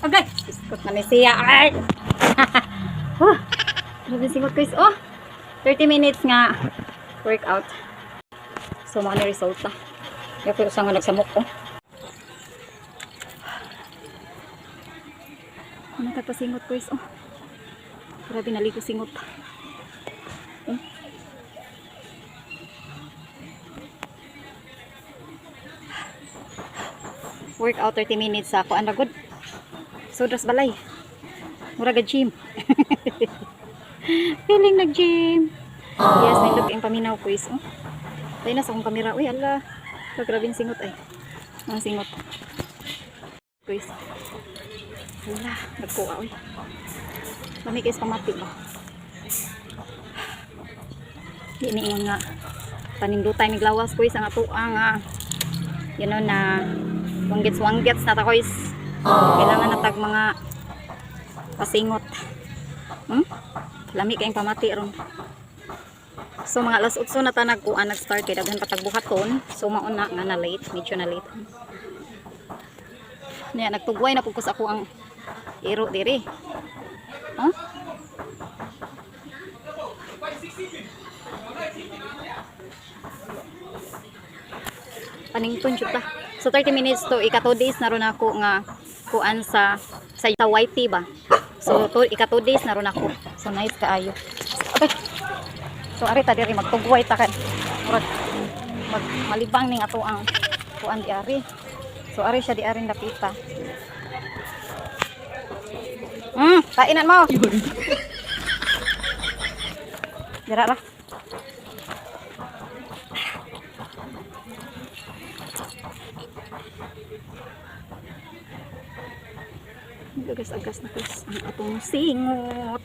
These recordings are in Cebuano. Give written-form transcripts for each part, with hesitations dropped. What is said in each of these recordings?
Okay, iskot na ni siya. Ay! Huh. Grabe singot guys. Oh, 30 minutes nga workout. So, mga ni resulta. Kaya ko nga nagsamok ko. Ano tagpasingot guys? Oh. Grabe naligo singot. Oh. Workout 30 minutes sa ako. Ano good? Sudras balay. Mura ga gym. Feeling nag gym. Yes, nindot ang paminaw guys. Oh. Tayo na sa akong kamera. Uy, ala. Grabe ang singot ay. Ang singot. Guys. Wala, nagkuha uy. Lami guys pamati ba. Di ni ingon nga panindutay ni glawas guys ang ato ang you know na wanggits wanggits na ta guys. Kailangan na tag mga pasingot. Lami kayong pamati ron. So mga alas 8 na ta nagkuan nag-start kay daghan pa tag buhaton. So mauna nga na late, medyo na late. Niya nagtugway na pud ko sa ako ang iro diri. Huh? Panington jud ta. So 30 minutes to ika 2 days na ron ako nga kuan sa YT ba. So to, ika 2 days na ron ako. So nice kaayo. Okay. So ari ta diri magtugway ta kay murag mag malibang ning ato ang kuan di ari. So ari siya di ari napita. Kainan mo. Dira ra. Agas-agas na guys ang atong singot.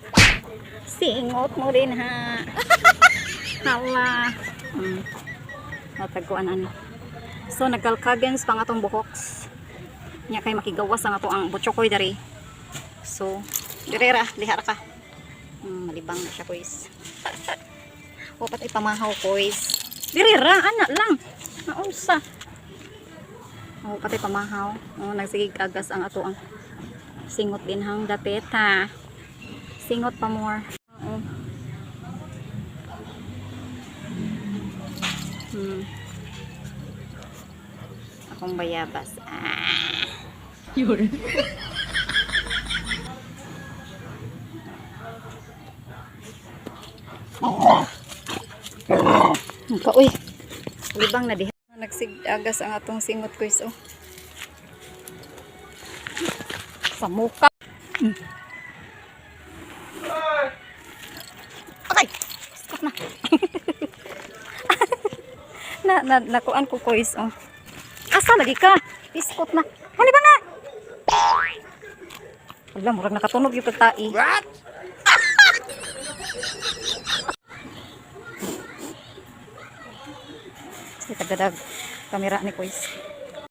Singot mo din ha. Hala. Natagkuan ani. So nagkalkagens pa ang atong buhoks. Nya kay makigawas ang ato ang butchokoy dari. So dire ra, diha ra ka. Malibang na siya guys. O patay pamahaw guys. Dire ra ana lang. Naunsa. O patay pamahaw. O nagsigig agas ang ato ang singot din hang dapit ha. Singot pa more. Oo. Akong bayabas. Ah. Yun. Ang Ka, uy. Libang na diha. Nagsigagas ang atong singot guys oh. Sa muka. Okay. Stop na. Na na nakuan ko guys oh. Asa lagi ka? Biskot na. Ano ba na? Wala, murag nakatunog yung pagtai. What? Kasi tagadag kamera ni Kuis.